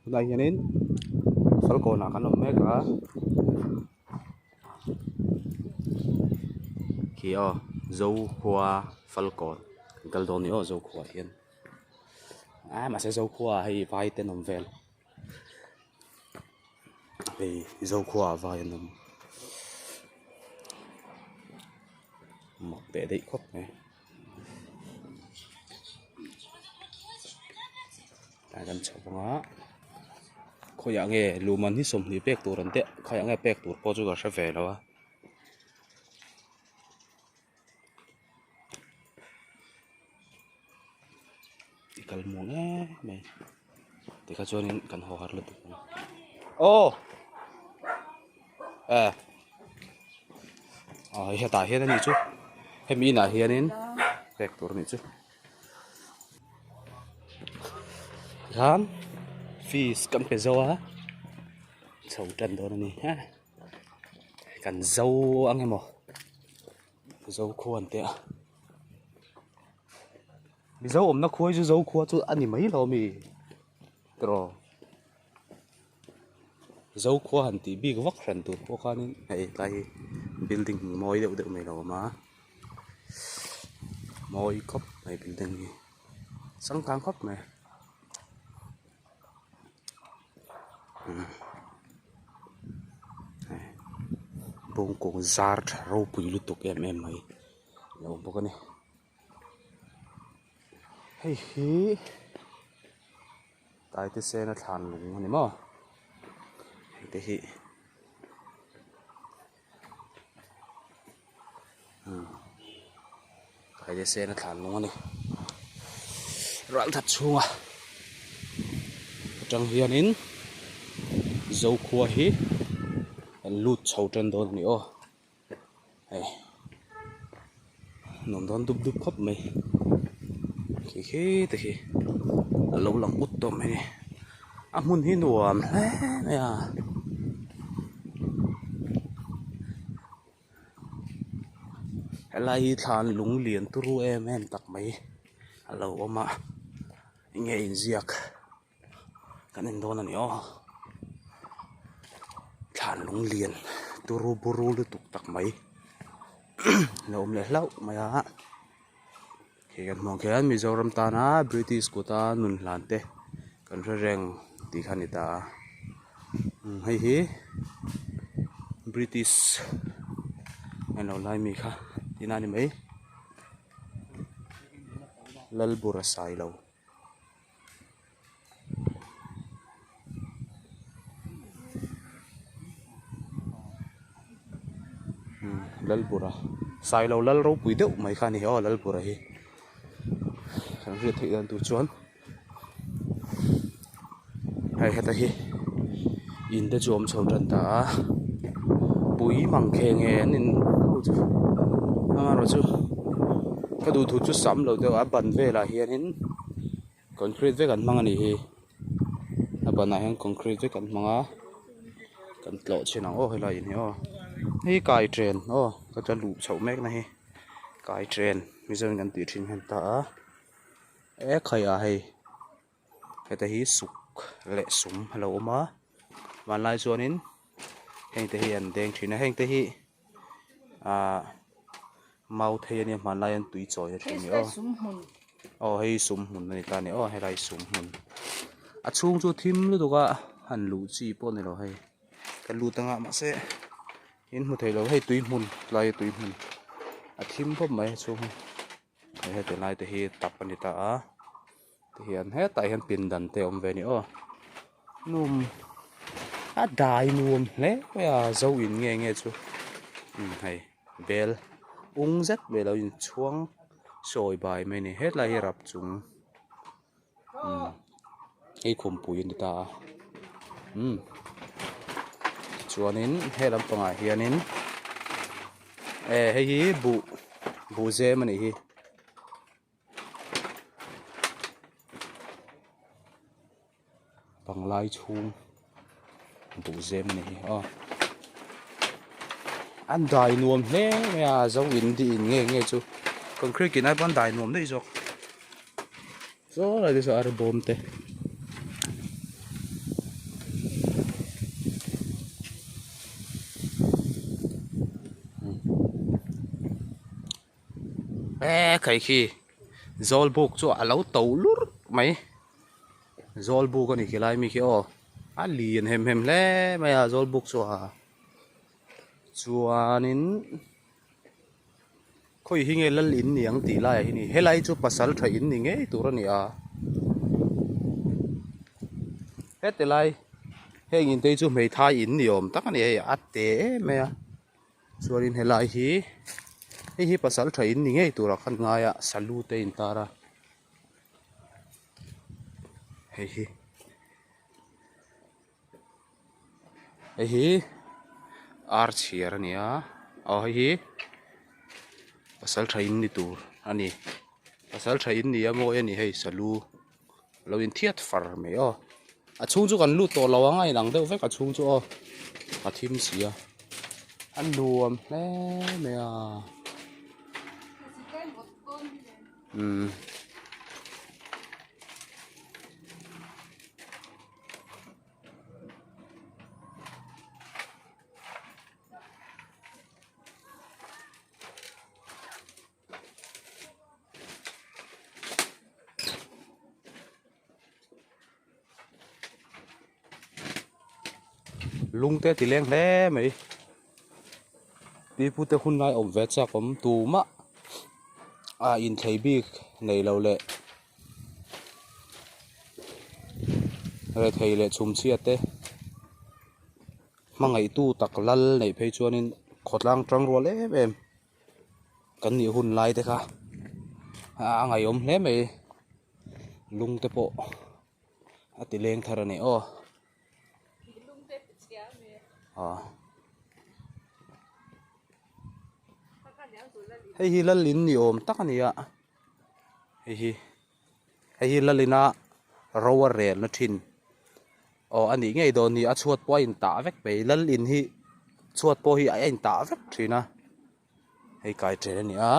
Tunah hianin Falkawnah kan awm mek a khi aw Zokhua Falkawn kan kal dawn a ni aw Zokhua ah hian aa mahse Zokhua ah hei vai te an awm vel hei Zokhua ah vai an awm mak teh daih khawp mai. Tlai kan chho vang a khawiah nge luman hi 20 pek tur an teh khawiah nge pek tur pawh chu ka hre ve lo a. I kal muang em mai tikha chuanin kan haw har lutuk ang aw eh aw hei hetah hian ani chu hemi inah hianin pek tur anih chu tikhan fees kan pe zo a chho tan dawn ani e kan zo ang emaw Zokhua an tia Mizo awmna khua hi chu Zokhua chu a ni mai lo ami tiraw Zokhua han tih bik vak hran tur pawh khanin hei tlai hi building mawi deuh deuh mai lo awm a mawi khawp mai building hi changkang khawp mai. Bawngkawn zar tha ropui lutuk em em mai a lo awm bawk a ni hei hi taite sena thlan lung a ni maw hei te hi taite sena thlan lung a ni ral that chhunga atang hianin Zokhua hi an lut chho tan dawn a ni aw hei nuam dawn dup dup khawp mai khi khi te khi a lo lang ut tawh mai a ni a hmun hi nuam hle mai a. Helai hi thlan lung lian turu em em tak mai a lo awm a eng nge inziak kan en dawn a ni aw thlan lung lian turu buru lutuk tak mai a lo awm leh hlauh mai a khi kan hmuh ang khian Mizoram tana British kuta nun hlan te kan hre reng tih kha a ni ta a hei hi British an lo lai mi kha tihna a ni mai Lalbura Sailo. Lalbura Sailo lal ropui deuh mai kha a ni aw Lalbura hi kan hriat theih dan tur chuan hei heta hi in te chu a awm chho tan ta a pui mang khe nge an in ho chu amaherawhchu ka duhthu chu sam lo deuh a ban velah hianin. Concrete vek an hmang a nih hi a banah hian concrete vek an hmang a kan tlawh chhin ang aw helai in hi aw hei kai train aw ka tla luh chhoh mek na hi kai train mizo in kan tih thin hian ta a e khaiah hei heta hi suk leh sum a lo awm a hmanlai chuanin heng te hi an deng thin a heng te hi ahh mau thei ania hmanlai an tui chawi a thin a ni aw aw hei sum hmun a ni ta a ni aw helai sum hmun a chhung chu thim lutuk a han luh chi pawh a ni lo hei ka lut anga mahse in hmu thei lo hei tui hmun tlai tui hmun a thim khawp mai a chhung hi hei heti lai te hi tap a ni ta a tihian hetah hian pindan te a awm ve a ni aw num a dai nuam hle mai a zo in nge nge chu umm hei bel ung zet mai alo inchhuang sawi bai mai a ni hetlai hi rap chung umm hei khumpui a ni ta a umm tichuanin he lampangah hianin eh hei hi buh buh zem a nih hi. Panglai chhung duh zem a ni hi aw an dai nuam hle mai a zo in di in nge nge chu concrete in ai pawn dai nuam daih zawk saw lai te saw arbawm te. E khai khi zawlbuk chu a lo to lur mai zawlbuk a ni khi lai mi khi aw a lian hem hem hle mai a zawlbuk chu a chuanin khawi hi nge lal in ni ang tih laiah hi ni helai chu pasal tha in ni ngei tur a ni a heti lai heng in te hi chu hmeithai in ni awm tak a ni hei a te em mai a. Chuanin helai hi hei hi pasal tha in ni ngei turah khan ngai a salu te a intar a hei hi hei hi ar chhiar a ni a aw hei hi pasal tha in ni tur a ni pasal tha in ni a mawi a ni hei salu. Lo inthiat far mai aw. A chhung chu kan lut tawh lo ang a inang deuh vek a chhung chu aw. A thim si a. A nuam hle mai a. Umm. Lung te ti leng hle mai pipu te hun lai awm ve chak awm tumah a inthei bik nei lo leh rethei leh chhumchhia te hmangaihtu tak lal neih phei chuanin khawtlang tang rual em em. Kan nih hun lai te kha a ngaihawm hle mai lung te pawh a ti leng thar a ni aw hei hi lal in ni awm tak a ni a hei hi hei hi lal ina ro a rel na thin aw a nih ngei dawn ni a chhuat pawh a intah vek mai lal in hi chhuat pawh hi a intah vek thin a hei kai ṭel a ni a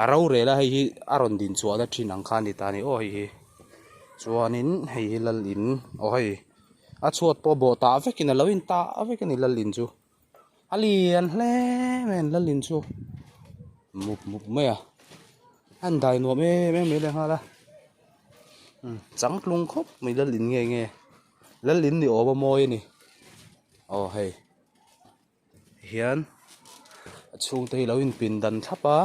a rorel a hei hi a rawn din chhuah na ṭhin ang kha a ni ta a ni aw hei hi chuanin hei hi lal in aw hei a chhuat pawh bawh tah vekin a lo intah vek a ni lal in chu a lian hle mai a ni lal in chu mup mup mai a a in dai nuam em em mai lehnghal a changtlung khawp mai lal in nge nge lal in ni awm a mawi a ni aw hei. Hian a chhungte hi lo inpin dan thlap a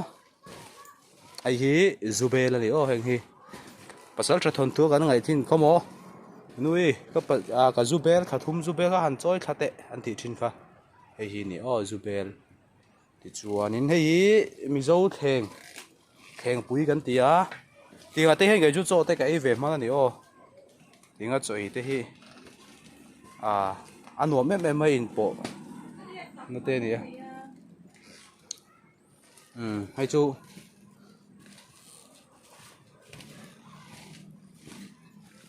hei hi zubel a ni aw heng hi pasal tha thawnthu kan ngaih thin khaw maw nui ka pa ah ka zubel thla thum zubel kha han chawi thla teh an tih thin kha hei hi a ni aw zubel tichuanin hei hi mizo thleng thlengpui kan ti a tiangah te hian kei chu chaw te ka ei ve hman a ni aw tinga chaw ei te hi ah a nuam em em mai inpawh na te a ni a umm hei chu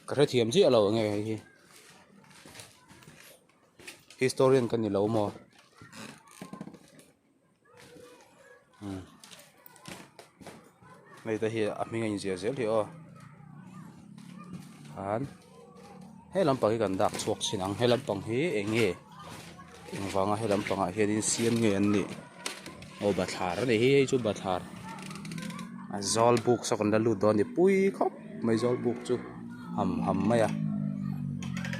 ka hrethiam chiah lo enge hei hi historian ka ni lo maw. Hei te hi a hming a inziah zel hi aw khan he lampang hi kan dak chhuak chin ang he lampang hi eng nge engvanga he lampangah hianin siam nge an nih aw bathlar a ni hi hei chu bathlar a zawl buk saw kan la lut dawn a ni pui khawp mai zawl buk chu ham ham mai a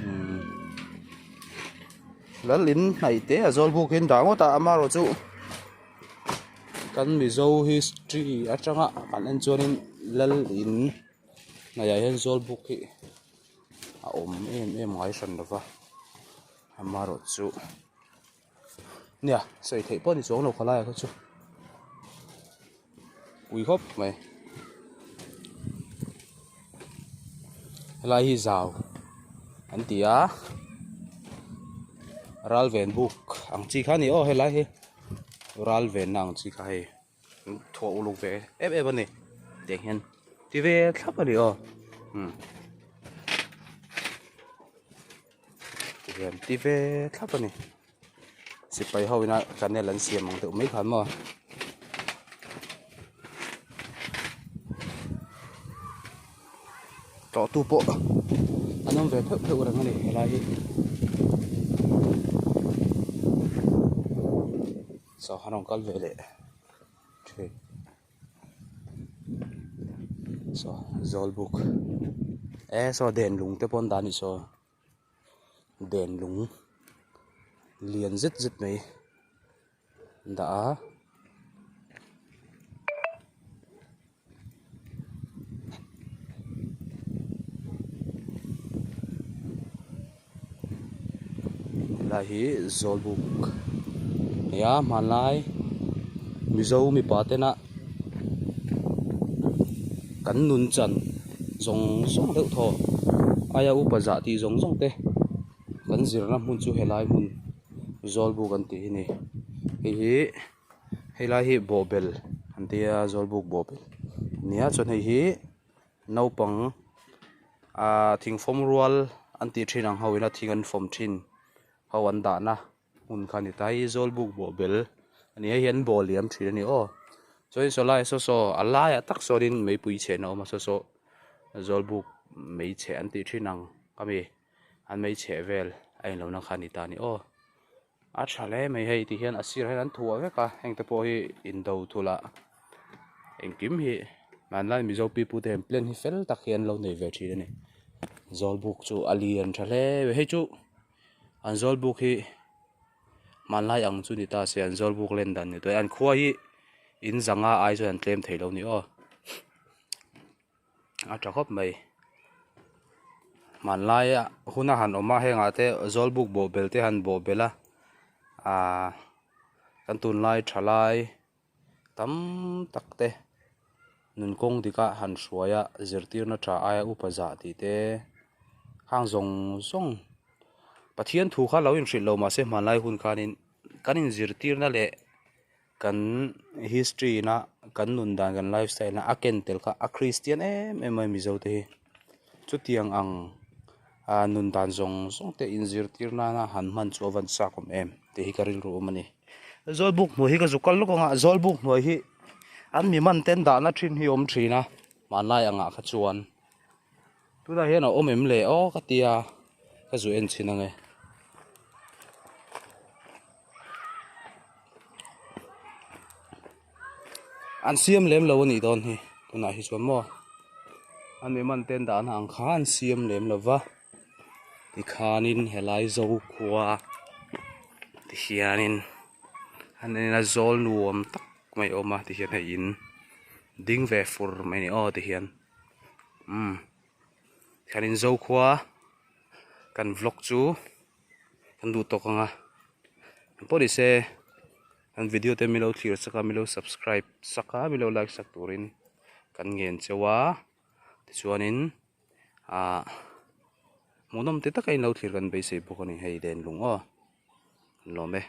umm. Lal in hnaih te a zawl buk hi an dah ngawt a amaherawh chu kan mizo history atanga kan en chuanin lal in hnaih ah hian zawl buk hi a awm em em ngai hran lo va amaherawh chu nia sawi theih pawh a ni chuang lo khalai ah kha chu pui khawp mai helai hi zau an ti a ral ven buk ang chi kha a ni aw helai hi ral venna ang chi kha hei thawh uluk ve em em a ni tiang hian ti ve thlap a ni aw umm tihian ti ve thlap a ni. Sipai ho ina channel an siam ang deuh mai khan maw. Tlawhtu pawh an awm ve pheuh pheuh reng a ni helai hi. Saw han rawn kal ve leh thin. Saw zawlbuk e saw den lung te pawh an dah a ni saw den lung lian zet zet mai an dah a. Helai hi zawlbuk a ni a hmanlai mizo mipa tena kan nun chan zawng zawng deuh thaw aia upa zah tih zawng zawng te kan zirna hmun chu helai hmun zawlbuk an tih hi a ni hei hi. Helai hi bawhbel an tia zawlbuk bawhbel a nia chuan hei hi naupang ahh thingfawm rual an tih thin ang ho ina thing an fawm thin ho an dahna hmun kha a ni ta hei hi zawlbuk bawhbel a ni a hei hi an bawh liam thin a ni aw chuan sawlai saw saw a laiah tak sawnin meipui chhehna a awm a saw saw zawlbuk mei chheh an tih thin ang a mi an mei chheh vel a inlo na kha a ni ta a ni aw. A tha hle mai hei ti hian a sirah hian an thuah vek a heng te pawh hi indo thul ah engkim hi hmanlai mizo pipu te hian plan hi fel tak hi an lo nei ve thin a ni zawlbuk chu a lian tha hle mai hei chu an zawlbuk hi hmanlai ang chu ni ta se an zawlbuk len dan ni tawh e an khua hi in zanga ai chuan an tlem thei lo a ni aw. A tha khawp mai hmanlaia huna han awm a hengah te zawlbuk bawhbel te han bawhbel a ahh kan tunlai thalai tam tak te nun kawng dik a han hruai a zirtirna tha aia upa zah tih te hang zawng zawng Pathian thu kha lo inhrilh lo mahse hmanlai hun khanin kan inzirtirna leh. Kan history na kan nun dan kan life style na a ken tel kha a christian em em mai mizo te hi chutiang ang ah nun dan zawng zawng te inzirtir nana han hman chu a van chak awm em tih hi ka rilru awm a ni zawlbuk hnuai hi ka zuk kal lawk ang a zawlbuk hnuai hi an mi man ten dahna thin hi a awm thin a hmanlai angah kha chuan tunah hian a awm em le aw ka tia ka zu en chhin ang e. An siam lem lo a nih dawn hi tunah hi chuan maw a mi man ten dahna ang kha an siam lem lo va tikhanin helai zokhua tihianin an en a zawl nuam tak mai a awm a tihian hei in ding ve fur mai a ni aw tihian umm tihianin zokhua kan vlog chu. Kan duh tawk ang a pawh ni se kan video te milo thlir sak a milo subscribe sak a milo like sak turin kan ngen cheu a tichuanin ahh hmuhnawm ti taka inlo thlir kan beisei bawk a ni hei den lung aw an lawm e.